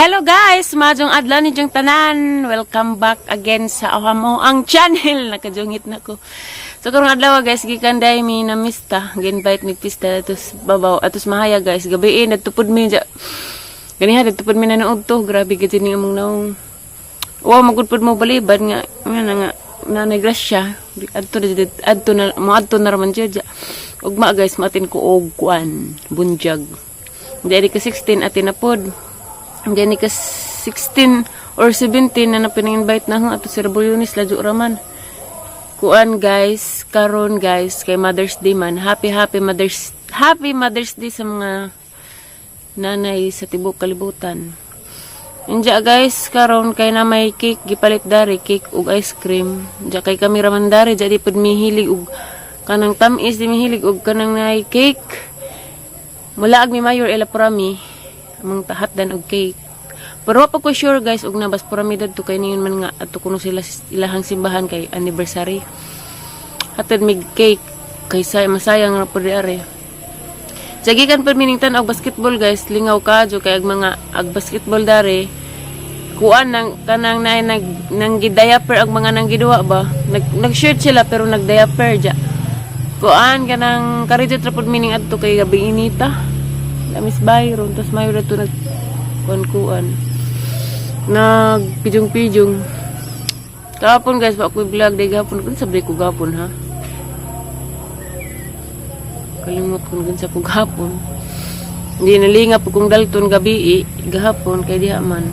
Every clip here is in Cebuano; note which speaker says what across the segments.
Speaker 1: Hello guys, maayong adlaw ninyong tanan. Welcome back again sa Awamo ang channel. Nakajungit na ko. So karong adlaw guys, gikan dai mi na mista, gi-invite mig pista atos babaw, atos mahaya guys. Gabi eh, nagtupod mi ja. Ganiha nagtupod mi na nood to. Grabe gid ni among naong. Wow, magud pud mo balibad nga nga na nga nanay grasya. Adto na adto na mo adto na raman siya. Ugma guys, maatin ko og kuan, bunjag. Hindi ka 16 atin na pod. Hindi ni ka 16 or 17 na na pinang-invite na ho ato si Rabuyonis ladyo raman. Kuan guys, karon guys kay Mother's Day man. Happy happy Mother's Day sa mga nanay sa tibok kalibutan. Inja guys, karon kay na may cake gipalit dari, cake ug ice cream. Inja kay kami raman dari, jadi pud mihilig og kanang tamis, di mihilig og kanang nay cake. Mula ag mi mayor ila purami among tahatdan og cake. Pero wa pa ko sure guys og nabas purami dadto kay niyon man nga adto kuno sila ilahang simbahan kay anniversary. Hatad mig cake kay say masayang ra pud ari. Jagikan pa mining tan og basketball guys, lingaw kadyo kay ag mga ag basketball dari kuan nang kanang na nag nang gidiaper ang mga nang giduwa ba, nag nag-shirt sila pero nag-diaper ja. Kuan kanang karidot ra pud mining adto kay gabi inita. Lamis Byron tas mayo ra to nag kuan kuan. Nag pijong-pijong. Kahapon guys, wa ko vlog day gahapon kun sabay ko gahapon ha. Kalimot ko sa ko gahapon. Hindi nalinga po kong Dalton gabi gahapon kay diha man.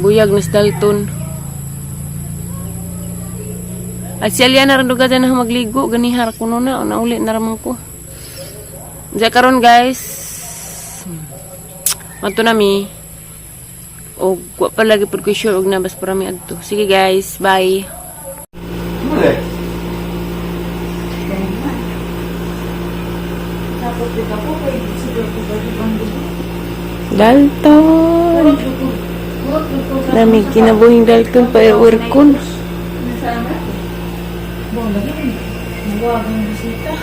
Speaker 1: Buyag na sa Dalton. At si Aliana rin duga na magligo ganihar kuno na nauli na raman ko. Diya karon guys. Madto nami. Og wa pa lagi pud ko sure og nabas para mi adto. Sige guys, bye.
Speaker 2: Boleh.
Speaker 1: Dalton. Nami kinabuhing Dalton pa aircon.
Speaker 3: Bisita.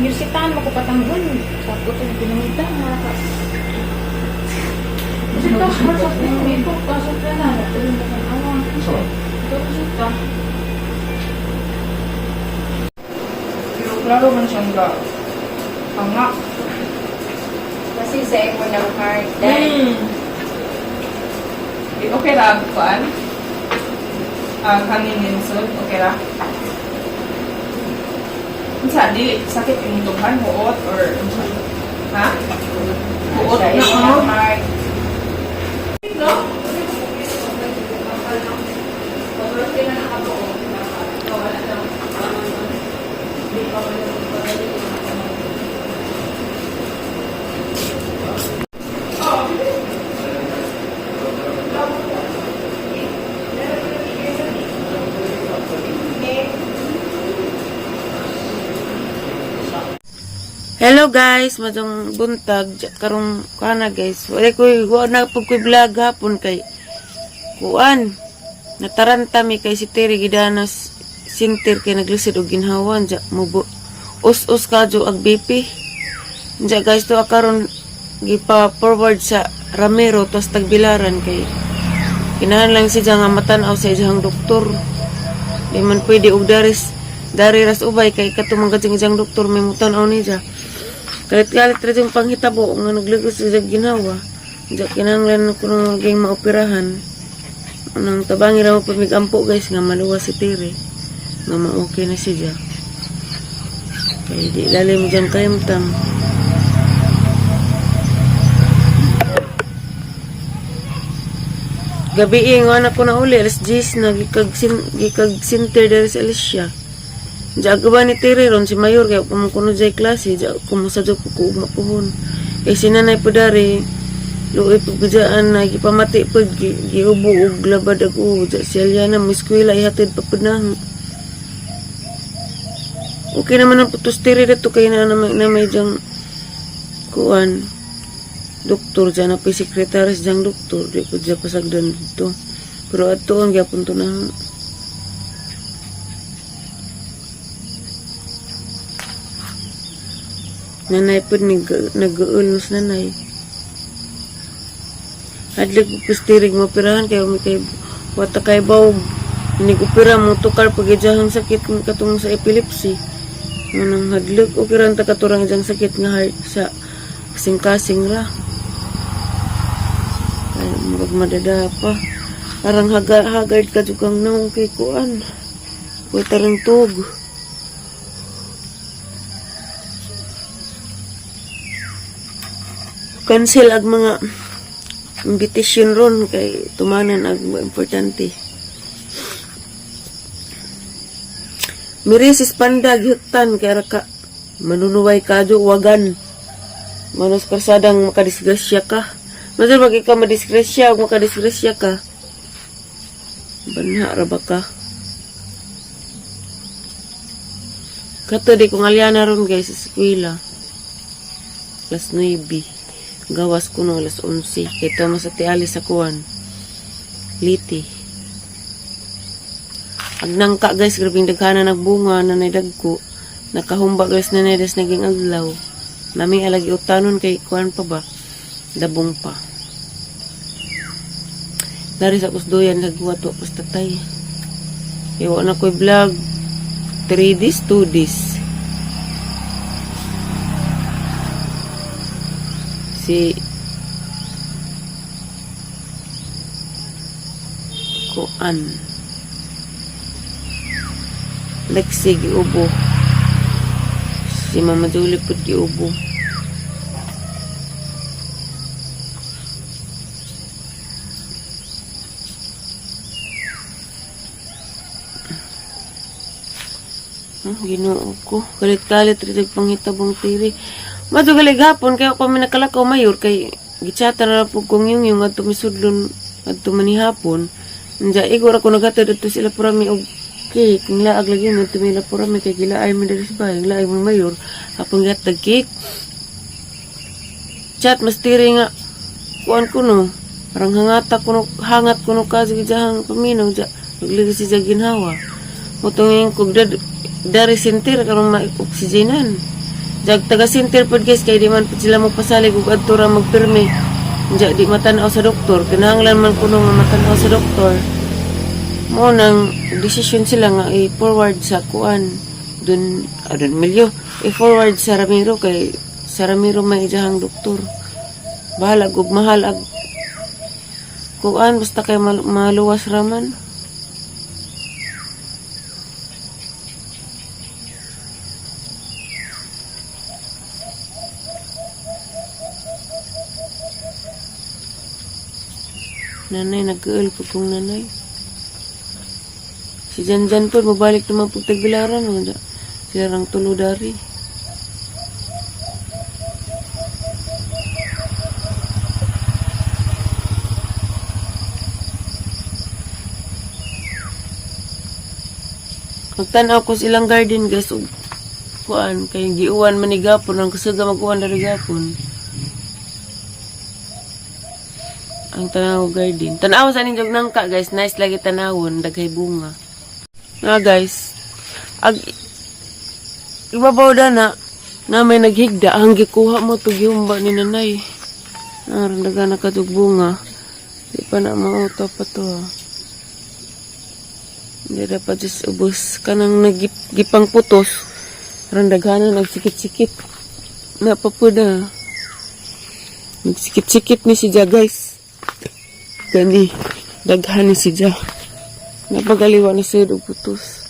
Speaker 3: Bisitahan mo ko patanggol. Sakto to pinangita. Bisita pasok na yung pasok na na. Tulong na kang awa. Ito bisita.
Speaker 4: Pero klaro man siyang ga. Panga.
Speaker 3: Kasi sa imo ng heart.
Speaker 4: Eh, okay ra ang kuan? Ang hangin ninsod, okay ra? Unsa di sakit imong dughan huot or unsa? Ha? Huot
Speaker 3: Sa
Speaker 4: na
Speaker 3: imo
Speaker 4: oh.
Speaker 3: ng heart.
Speaker 4: No?
Speaker 1: Hello guys, maayong buntag Ja- karong kana guys. Wala ko wa na pud ko vlog hapon kay kuan. Nataranta mi kay si Terry gidanas sinter kay naglisod og ginhawan ja mubo. Us-us kadyo ag BP. Ja guys to karon gipa forward sa Ramiro tos tagbilaran kay kinahanglan siya nga matan-aw sa iyang doktor. Di man pwede og daris dari ras ubay kay katumang kadiyang iyang doktor may mutan-aw niya. Galit-galit ra yung panghitabo nga naglugos sa ginawa. Diya kinahanglan ko nang maging maoperahan. Anang tabangi ra mo pamigampo guys nga maluwas si Tere. Nga ma-okay na siya. Kay di lalim diyang kayamtang. Gabi eh, nga anak ko na uli, alas 10 na, gikag center diri sa Alicia. Diya ba ni Tere ron si Mayor kaya kumukuno dyan klase, diya kumusadyo po ko mapuhon. Kay sinanay po dari, luoy po gudaan na gipamati po, giubo og labad ag ubo. Diya si Aliana, mo eskwela, ihatid pa po na. Okay naman ang putos Tere dito kay na may diyang kuan doktor dyan na po sekretaris diyang doktor di po dyan pasagdan dito pero ato ang gyapon to na. Nanay po nag-uul mas nanay. Hadlok pustirig mo pirahan kay umi kay wata kay bawg. Nig-opera mo tukar pag ijahang sakit ng katong sa epilepsy. Manang hadlok okay ra ta katurang ijang sakit nga heart sa kasing-kasing ra. Ay, murag madada pa. Arang haggard ka jud kang naong kay kuan. Kuy tarang tug. Cancel ag mga invitation ron kay tumanan ag importante. Mirisis pandag huktan kay ra ka manunuway kadyo wagan. Manos karsadang makadisgrasya ka. Masal wag ka madisgrasya ug makadisgrasya ka. Banha ra ba ka? Kato di kong alyana ron guys sa eskwela. Alas 9. Gawas ko no alas 11. Kay Thomas at Ali sa kuwan. Liti. Ag nangka guys, grabing daghana nagbunga na dagko. Nakahumba guys na des naging adlaw. Nami alagi utanon kay kuan pa ba? Dabong pa. Dari sa kusduyan nagbuhat wa pas tatay. Iwa na ko'y vlog. 3 days, 2 days. Si Kuan Lexi giubo. Si Mama Julie pud giubo. Oh, Ginoo ko. Kalit-kalit rin panghitabong tiri. Madto gali gahapon kay ako mi nakalakaw mayor kay gitsata na ra pud kong yung yung adto misudlon adto manihapon. Anja igor ako naghatod adto sila purami og cake. Ang laag lagi mo tumila purami kay gilaay mi diri sa bahay. Laay mo mayor hapon gihatag cake. Chat mas tiri nga kuan ko no. Parang hangata kuno hangat kuno ka sa gijahang paminaw ja. Nagligi si ginhawa. Mutungin ko dari sintir karon ma-oxygenan. Jag taga sintir pod guys kay di man pud sila magpasalig ug adto ra magpirmi. Ja di matan-aw sa doktor, kinahanglan man kuno nga matan-aw sa doktor. Mo nang desisyon sila nga i-forward sa kuan dun adun milyo i-forward sa Ramiro kay sa Ramiro may ijahang doktor. Bahala ug mahal ag kuan basta kay maluwas raman. Nanay, nag-uul po kong nanay. Si Janjan po, mabalik naman po tagbilaran. Ano, sila rang tulo dari. Magtanaw ko silang garden guys. Ug kuan kay giuwan man ni gapon ang kasuga mag-uwan dari gapon. Ang tanaw garden. Tanaw sa ninyong nangka guys. Nice lagi tanawon. Daghay bunga. Nga guys. Ag ibabaw da na na may naghigda. Ang gikuha mo to gihumba ni nanay. Naran daga na katug bunga. Di pa na mauto pa to ah. Hindi dapat just ubos kanang nagipang putos. Aron daghana nagsikit-sikit. Napapuda. Nagsikit-sikit ni si Ja guys. Gani, daghan ni si Ja. Napagaliwa ni siya og putos.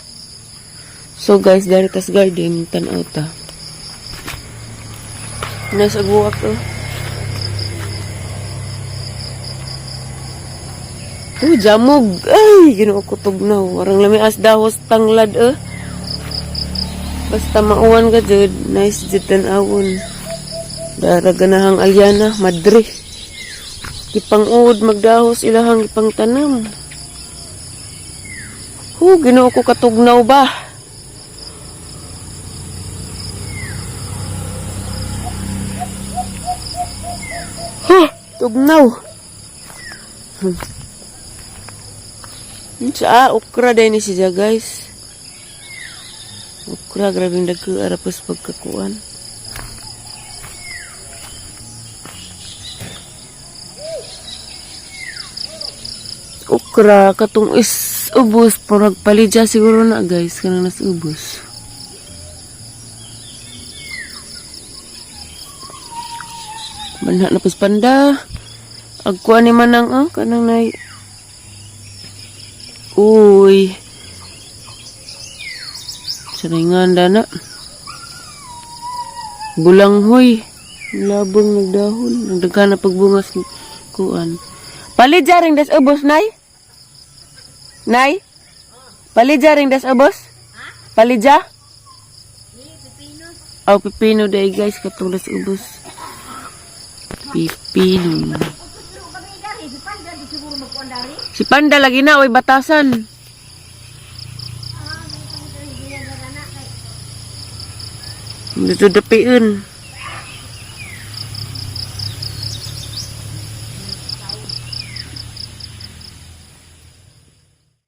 Speaker 1: So guys, dari tas garden, tanaw ta. Nasa buwak to. Oh, jamog. Ay, ginoo ko tugnaw. Warang lami as dahos tanglad eh. Basta mauwan ka jud, nice jud tan-awon. Dara ganahang alyana, madre. Gipang-uod magdahos ilahang ipangtanam. Hu, Ginoo ko katugnaw ba? Huh, tugnaw. Sa okra din ni siya guys. Okra, grabing dagko arapos pagkakuan. Okra katong is ubos purag palidya siguro na, guys, kanang nas ubos. Manha na panda. Agkuan ni manang ah, kanang nay. Uy. Saringan na. Bulanghoy. Labong nagdahon. Nagdaghan na pagbungas ni kuan. Palidya ring das ubos, Nay? Nay? Palidya ring das ubos? Palidya? Aw, pipino day guys, katong das ubos. Pipino. Si Panda lagi na, oy batasan. Dito dapiin.